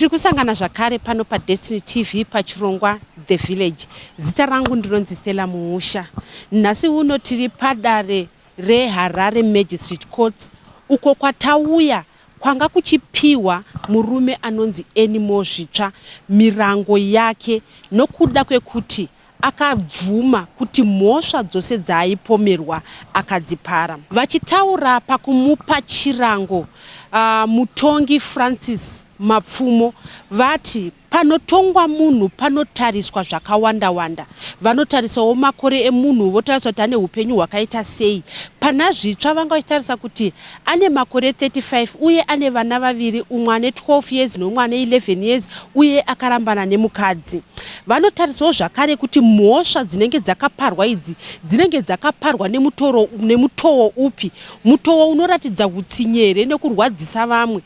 Tiri kusangana zvakare pano paDestiny TV pachirongwa The Village. Zita rangu ndinonzi Stella Muusha. Nhasi uno tiri padare reHarare Magistrate Courts uko kwatauya kwanga kuchipiwa murume anonzi Anymore Zvitsva mirango yake nokuda kwekuti akabvuma kuti mhosva dzose dzaaipomerwa akadzipara. Vachitaura pakumupa chirango, mutongi Francis Mapfumo vati panotongwa munhu panotariswa zvakawanda-wanda. Vanotarisawo makore emunhu votarisa kuti ane hupenyu hwakaita sei. Pana Zvitsva vanga vachitarisa kuti ane makore 35 uye ane vana vaviri, umwe ane 12 years neumwe ane 11 years uye akarambana nemukadzi. Vanotarisawo zvakare kuti mhosva dzinenge dzakaparwa idzi dzinenge dzakaparwa nemutoro nemutowo upi, mutowo unoratidza hutsinye here nekurwadzisa vamwe.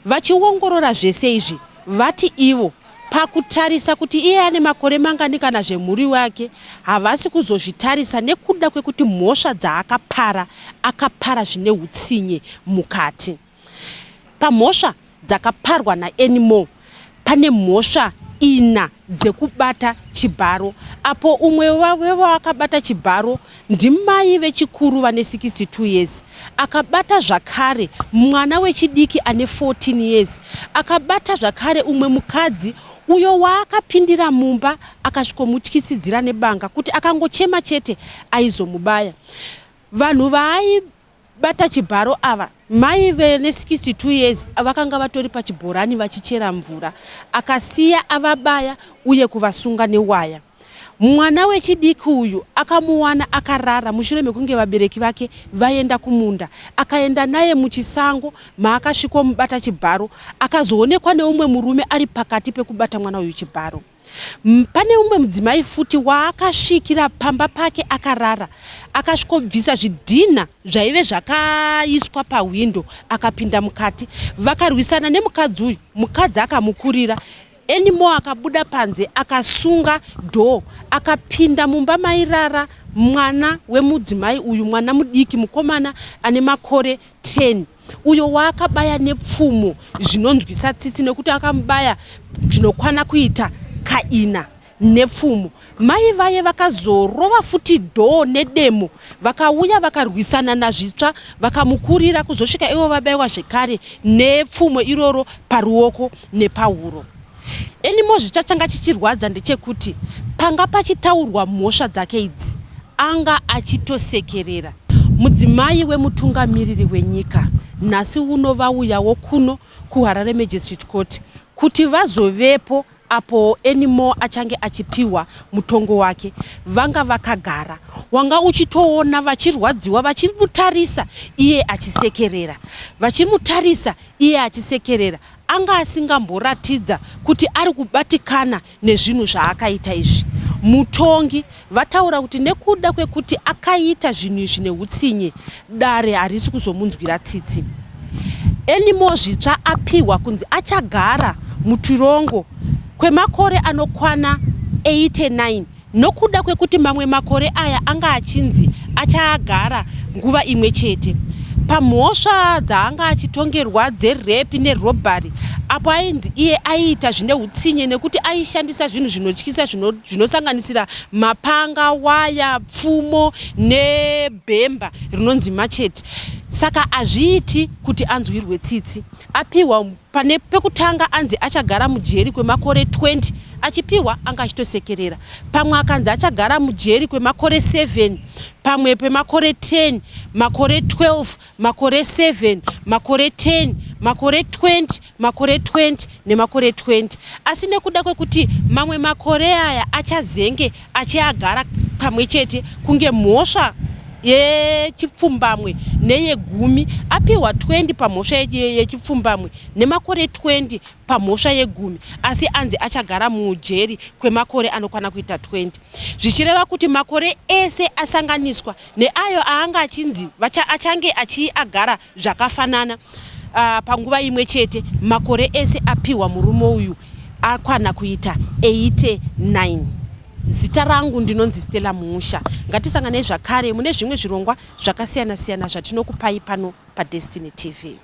Vachiongorora zvese izvi, vati ivo pakutarisa kuti iye ane makore mangani kana zvemhuri wake havasi kuzozvitarisa nekuda kwekuti mhosva dzaakapara akapara zvine hutsinye mukati. Pamhosva dzakaparwa naAnymore pane mhosva ina dzekubata chibharo apo umwe wevakabata chibharo ndimai vechikuru vane 62 years akabata zvakare mwana wechidiki ane 14 years akabata zvakare umwe mukadzi uyo waakapindira mumba akasvikomutyisidzira nebanga kuti akangochema chete aizomubaya. Vanhu vaaibata chibharo ava mai vene 62 years vakanga vatori pachibhorani vachichera mvura akasiya avabaya uye kuvasunga newaya. Mwana wechidiki uyu akamuwana akarara mushure mekunge vabereki vake vaenda kumunda. Akaenda naye muchisango maakasvikomubata chibharo akazoonekwa neumwe murume ari pakati pekubata mwana uyu chibharo. Pane umwe mudzimai futi waakasvikira pamba pake akarara akasvikobvisa zvidhinha zvaive zvakaiswa pahwindo akapinda mukati. Vakarwisana nemukadzi uyu, mukadzi akamukurira. Anymore akabuda panze akasunga door akapinda mumba mairara mwana wemudzimai uyu, mwana mudiki mukomana ane makore 10 uyo waakabaya nepfumo zvinonzwisa tsitsi nekuti akamubaya zvinokwana kuita kaina nepfumo. Mai vaye vakazorova futi door nedemo vakauya vakarwisana naZvitsva vakamukurira kuzosvika ivo vabaiwa zvekare nepfumo iroro paruoko nepahuro. Anymore zvichachanga chichirwadza ndechekuti panga pachitaurwa mhosva dzake idzi anga achitosekerera. Mudzimai wemutungamiriri wenyika nhasi uno vauyawo kuno kuHarare Magistrate Court kuti vazovepo apo Anymore achange achipihwa mutongo wake. Vanga vakagara wanga uchitoona vachirwadziwa vachimutarisa iye achisekerera, vachimutarisa iye achisekerera. Anga asingamboratidza kuti ari kubatikana nezvinhu zvaakaita izvi. Mutongi vataura kuti nekuda kwekuti akaita zvinhu izvi nehutsinye, dare harisi kuzomunzwira tsitsi. Anymore Zvitsva apihwa kunzi achagara mutirongo kwemakore anokwana 89 nokuda kwekuti mamwe makore aya anga achinzi achaagara nguva imwe chete pamhosva dzaanga achitongerwa dzerape nerobbery apo ainzi iye aiita zvine utsinye nekuti aishandisa zvinhu zvinotyisa zvinosanganisira mapanga, waya, pfumo nebhemba rinonzi machete saka hazviiti kuti anzwirwe tsitsi. Apihwa pane pekutanga anzi achagara mujeri kwemakore 20 achipihwa anga achitosekerera. Pamwe akanzi achagara mujeri kwemakore 7, pamwe pemakore 10, makore 12, makore 7, makore 10, makore 20, makore 20 nemakore 20. Asi nekuda kwekuti mamwe makore aya achazenge achiagara pamwe chete kunge mhosva yechipfumbamwe neyegumi, apihwa 20 pamhosva yechipfumbamwe nemakore 20 pamhosva yegumi asi anzi achagara mujeri kwemakore anokwana kuita 20 zvichireva kuti makore ese asanganiswa neayo aanga achinzi achange achiagara zvakafanana panguva imwe chete makore ese apihwa murume uyu akwana kuita 89. Zita rangu ndinonzi Stella Muusha. Ngatisanganei zvakare mune zvimwe zvirongwa zvakasiyana siyana zvatinokupai pano paDestiny TV.